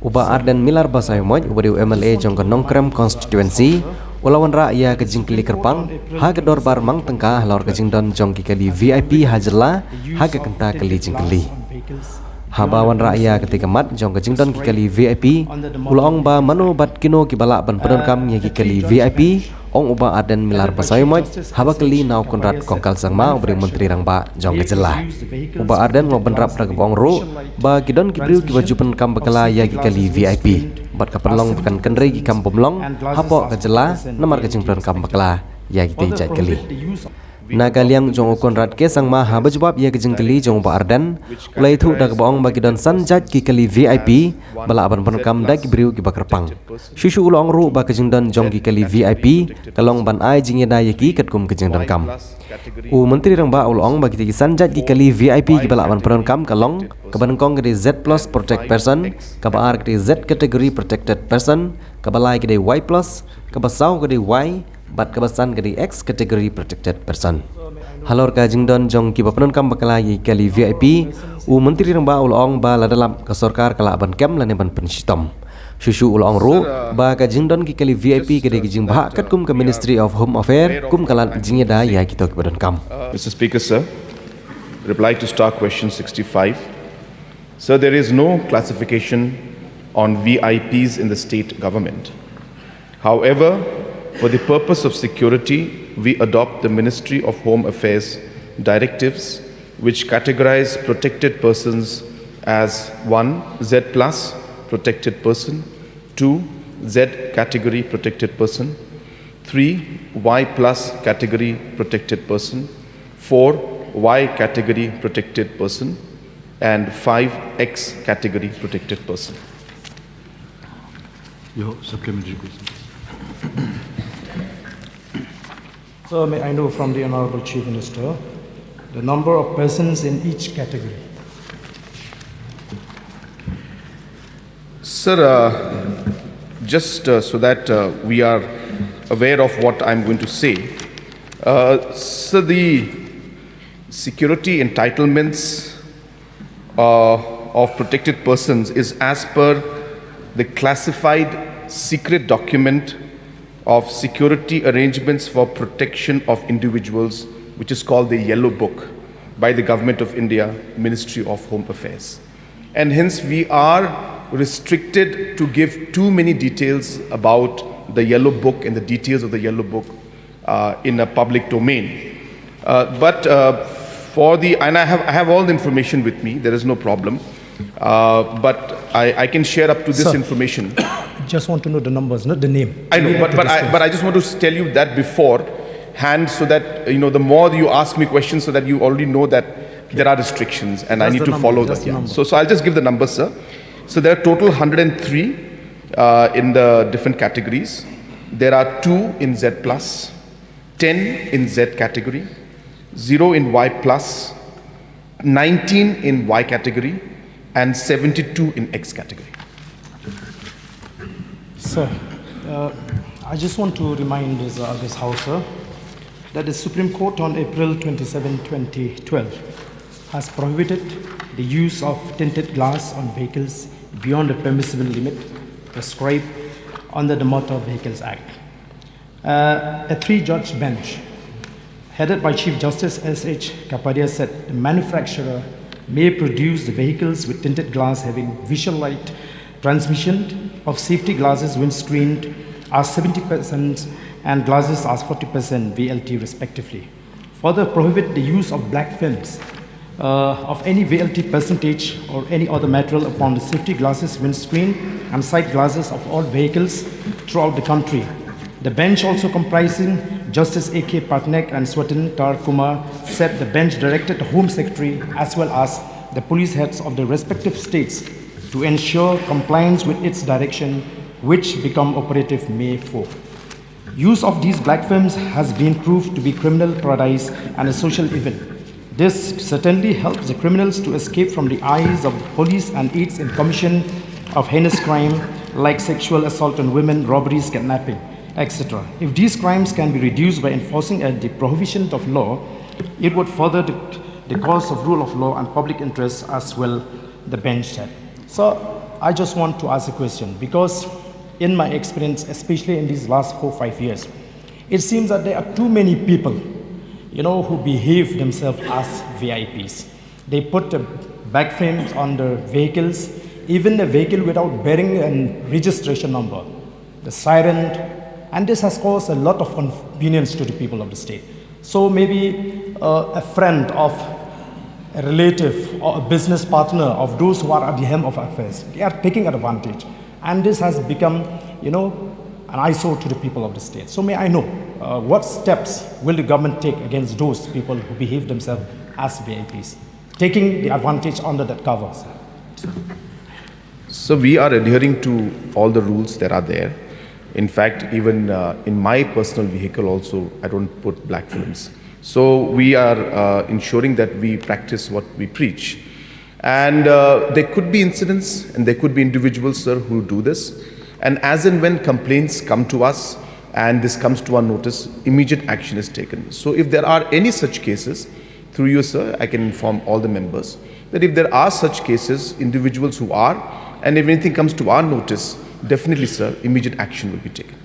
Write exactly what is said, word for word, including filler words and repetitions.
U Bah Ardent Miller Basaiawmoit, uba dei u M L A jong ka Nongkrem Constituency, u la wanrah ïa ka jingkylli kyrpang ha ka dorbar mang tyngka halor ka jingdon jong ki kali V I P ha jylla ha ka kynta kali jingkylli. Haba wanrah ïa katei ka mat jong ka jingdon ki kali V I P, u la ong ba mano bad kino kiba lah ban pyndonkam ïa ki kali V I P, ong u Bah Ardent Miller Basaiawmoit haba kylli na u Conrad Kongkal Sangma, uba dei u Myntri Rangbah jong ka jylla. U Bah Ardent u la bynrap da kaba ong ruh ba ki don ki briew kiba ju pyndonkam bakla ïa ki kali V I P bad ka pynlong ba kan kynrei ki kam bym long hapoh ka jylla namar ka jingpyndonkam bakla ïa kitei ki jait kali. Na ka liang jong u Conrad K Sangma, haba jubab ïa ka jingkylli jong u Bah Ardent, u la ïathuh da kaba ong ba ki don san jait ki kali V I P ba lah ban pyndonkam da ki briew kiba kyrpang. Shuh shuh u la ong ruh ba ka jingdon jong ki kali V I P ka long ban ai jingïada ïa ki katkum ka jingdonkam. U Myntri Rangbah u la ong ba kitei ki san jait ki kali V I P kiba lah ban pyndonkam ka long, kaba nyngkong ka dei Z plus protect person, kaba ar ka dei Z category protected person, kaba lai ka dei Y plus, kaba saw ka dei Y, bad kaba san ka dei X category protected person. Halor ka jingdon jong kiba pyndonkam bakla ïa ki kali V I P, u Myntri Rangbah u la ong ba lada lap ka sorkar ka lah ban kem lane ban pynshitom. Shuh shuh u la ong ruh ba ka jingdon ki kali V I P ka dei ka jingbthah katkum ka Ministry of Home Affairs kum ka lad jingïada ïa kito kiba donkam. Mister Speaker, sir, reply to star question sixty-five. Sir, there is no classification on V I Ps in the state government. However, for the purpose of security, we adopt the Ministry of Home Affairs directives, which categorize protected persons as one, Z plus protected person, two, Z category protected person, three, Y plus category protected person, four, Y category protected person, and five, X category protected person. Your supplementary question. So may I know from the Honorable Chief Minister the number of persons in each category? Sir, uh, just uh, so that uh, we are aware of what I'm going to say, uh, so the security entitlements uh, of protected persons is as per the classified secret document of security arrangements for protection of individuals, which is called the Yellow Book by the Government of India, Ministry of Home Affairs. And hence, we are restricted to give too many details about the Yellow Book and the details of the Yellow Book uh, in a public domain. Uh, but uh, for the, and I have, I have all the information with me, there is no problem. Uh, but I, I can share up to this Sir, information. Just want to know the numbers, not the name. I know, but, but, I, but I just want to tell you that beforehand so that, you know, the more you ask me questions so that you already know that there are restrictions and just I need to number, follow that. Yeah. So, so I'll just give the numbers, sir. So there are total one hundred three uh, in the different categories. There are two in Z plus, ten in Z category, zero in Y plus, nineteen in Y category, and seventy-two in X category. Sir, uh, I just want to remind this, uh, this House, sir, that the Supreme Court on April twenty-seven, twenty twelve has prohibited the use of tinted glass on vehicles beyond the permissible limit prescribed under the Motor Vehicles Act. Uh, a three-judge bench, headed by Chief Justice S H Kapadia, said the manufacturer may produce the vehicles with tinted glass having visual light transmission of safety glasses windscreen as seventy percent and glasses as forty percent V L T respectively. Further, prohibit the use of black films uh, of any V L T percentage or any other material upon the safety glasses, windscreen, and side glasses of all vehicles throughout the country. The bench, also comprising Justice A K Patnaik and Swatin Tar Kumar, said the bench directed the Home Secretary as well as the police heads of the respective states to ensure compliance with its direction, which become operative May four. Use of these black films has been proved to be criminal paradise and a social evil. This certainly helps the criminals to escape from the eyes of the police and aids in commission of heinous crime like sexual assault on women, robberies, kidnapping, et cetera. If these crimes can be reduced by enforcing a, the prohibition of law, it would further the, the cause of rule of law and public interest as well, the bench said. So, I just want to ask a question because, in my experience, especially in these last four five years, it seems that there are too many people, you know, who behave themselves as V I Ps. They put the back frames on the vehicles, even the vehicle without bearing a registration number, the siren, and this has caused a lot of convenience to the people of the state. So maybe uh, a friend of a relative or a business partner of those who are at the helm of affairs, they are taking advantage. And this has become, you know, an eyesore to the people of the state. So may I know uh, what steps will the government take against those people who behave themselves as V I Ps, taking the advantage under that cover? So we are adhering to all the rules that are there. In fact, even uh, in my personal vehicle also, I don't put black films. So we are uh, ensuring that we practice what we preach. And uh, there could be incidents and there could be individuals, sir, who do this. And as and when complaints come to us and this comes to our notice, immediate action is taken. So if there are any such cases, through you, sir, I can inform all the members that if there are such cases, individuals who are, and if anything comes to our notice, definitely, sir, immediate action will be taken.